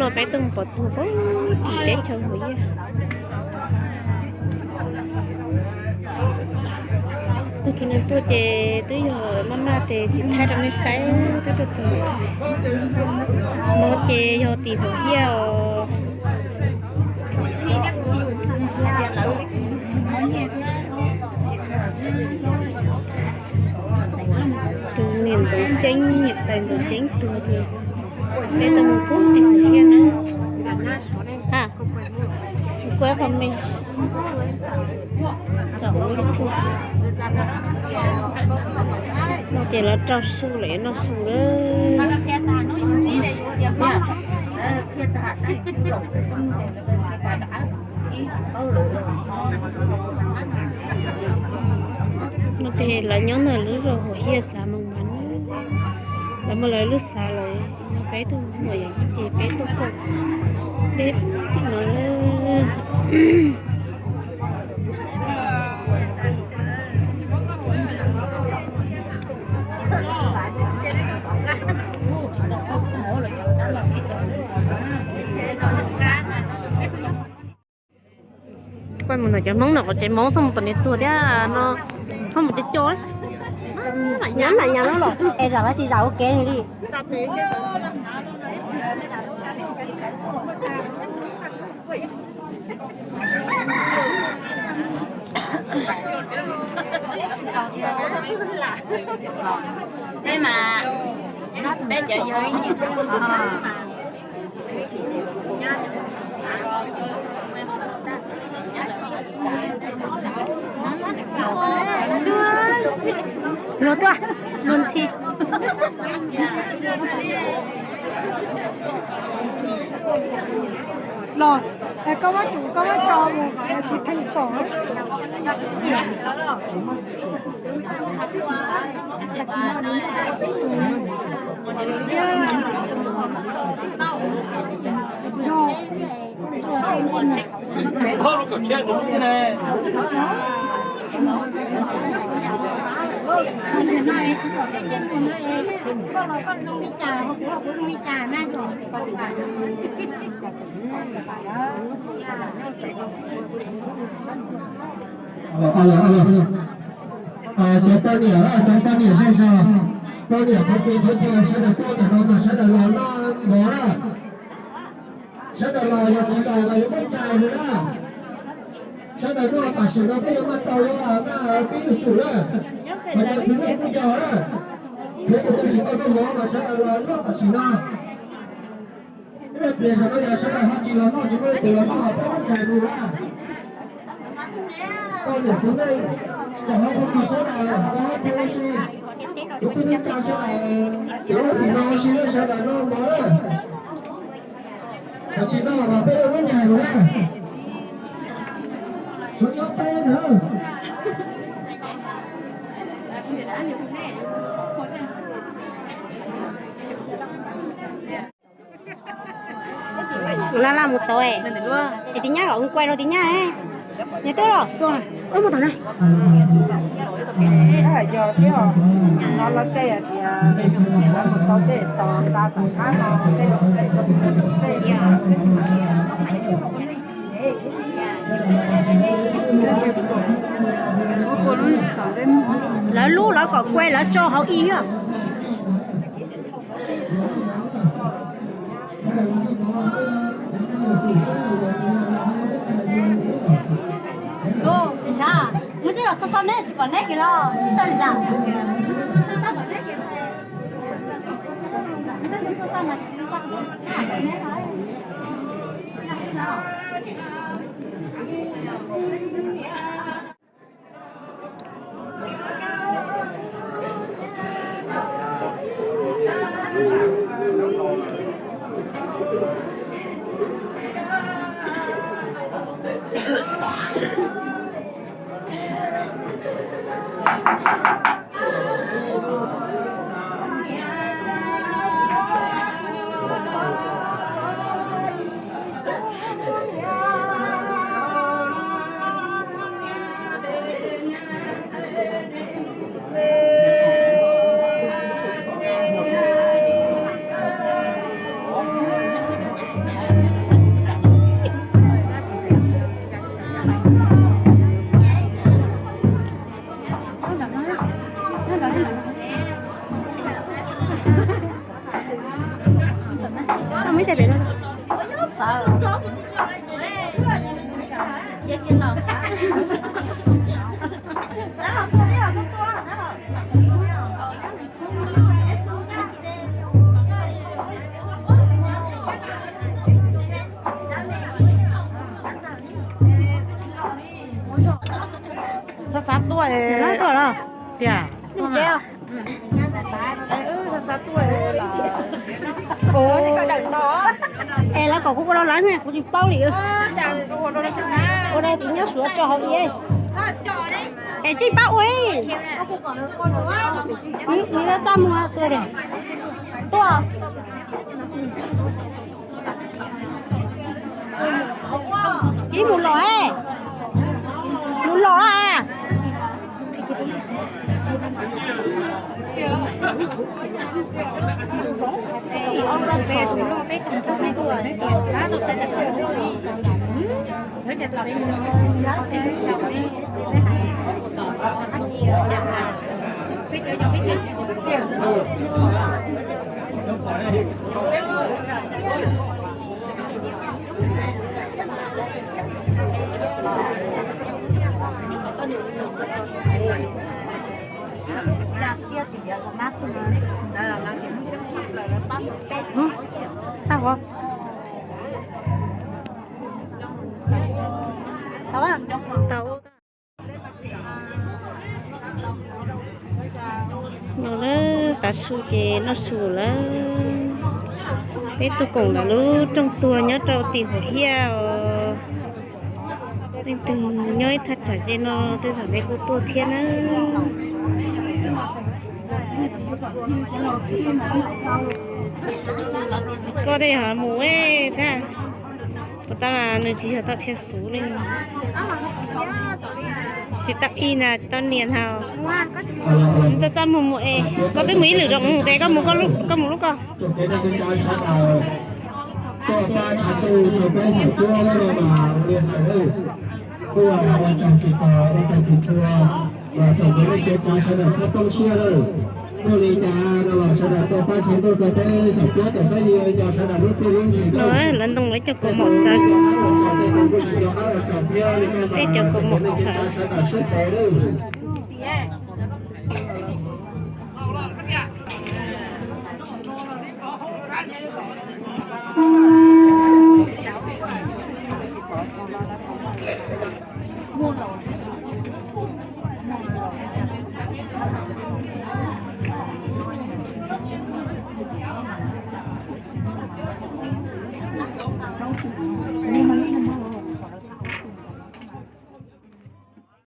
Peb tuaj mus pom tuag pem tim teb chaws Huas Yaj. Tag kis no tuaj ces twb yog maj maj ces tsis thaij rau nej saib, twb tuaj txog no ces yog tim Huas Yaj os. Tus niam ntxoov ceeb niam tais ntxoov ceeb tuag ces peb tuaj mus pub tim Huas Yaj na. Kuaj qhov me no ces lawv rau su lawm, noj su lawm. No ces lawv nyob ntawm lub zos Huas Yaj xav Moos Mas na. Lawv muaj lawv lub xav lawm, yog peb tug muam yawm yij ces peb tuaj koom peb tim no. Kuaj mus ntawm cov Hmoob no kom tsev Hmoob txhob mus tom niag tuag thiab no, txhob mus cov cov. Nyob mam nyas lub los es zam lawv tsis zam ua kev li. Peb mas, peb cov yog ib niam. Luag tuaj, luag ntxhi. Los, koj muab tus, koj muab tso mus kom tsis pheej pom. Cov poj niam, cov poj niam zej zog, poj niam thov txim thov caw sawv daws tuaj ntawm no mas sawv daws los noj mov na. Sawv daws los yog tsis los los yuav muab ntsais li na. Sawv daws noj tam sim no peb yuav maj tau yuav maj pib yuav tsum na. Ho cov txiv neej kuj yog na, txhua tus twg tsis tau noj mov mas sawv daws los noj tam sim no. Ib pliag tam no yog sawv daws ho tsis los noj tsis muaj leej twg los noj los peb muab ntsais mus na. Poj niam txiv neej, cov hauv pub no sawv daws, peb hauv pub si, tus tub neej tsa sawv daws, yuav lub tim no si sawv daws noj mov na. Ho tsis noj mas peb yuav muab ntsais mus na. Suav nyob peb ntag. Laj laj mus tau es tis nyab os, kuaj rau tis nyab ne. Nws twb los tuaj, wb mus tom na. Yog thiab, no lawv tej hais tias lawv mus tau tej tos nta tom qab no tej. Lawv lub lawv kom kuaj lawv tso hauv ib yam. Mus twb los xo xo neb tsis pom neb kiag los tau li ntawd. Xav xav tuaj es tias, xav xav tuaj es, es lawv kom kuv ua rau lawv ne, kuv tsis paub li. Ua rau tus nyob Suav tso hauv li. Es tsis paub ua li. Nws txaj muag tuaj, tuaj. Ib mus los, mus los a. Tau, tau. No lawm, tav su ces noj su lawm. Peb tuaj koom lawv lub rooj tuag nyob rau tim Huam Hiab os. Leej twg nyob ib thaj tsam ze no tej zaum nej kuj tuaj thiab na. Koj tej yog mus thiab. Puas tau, nws tsis yog tau dhia xuv li. Tsis tau ib na, tsis tau nias hau. Txaj txaj muag mus es koj twb mus ib lwm rau tes, koj mus, koj mus lub koj. Ua tsaug txhua, ua tsaug txhua, thaum ntawd nej kev cai sawv daws txhob poob siab lawm. Muaj li cas no los sawv daws tuaj pab tshav ntuj rau peb xyom cuab tom peb li cas sawv daws lub txij lub ntsis. Lawv ntoo lawv cov kaus mom txawv, tej cov kaus mom txawv. Sawv daws sib pab.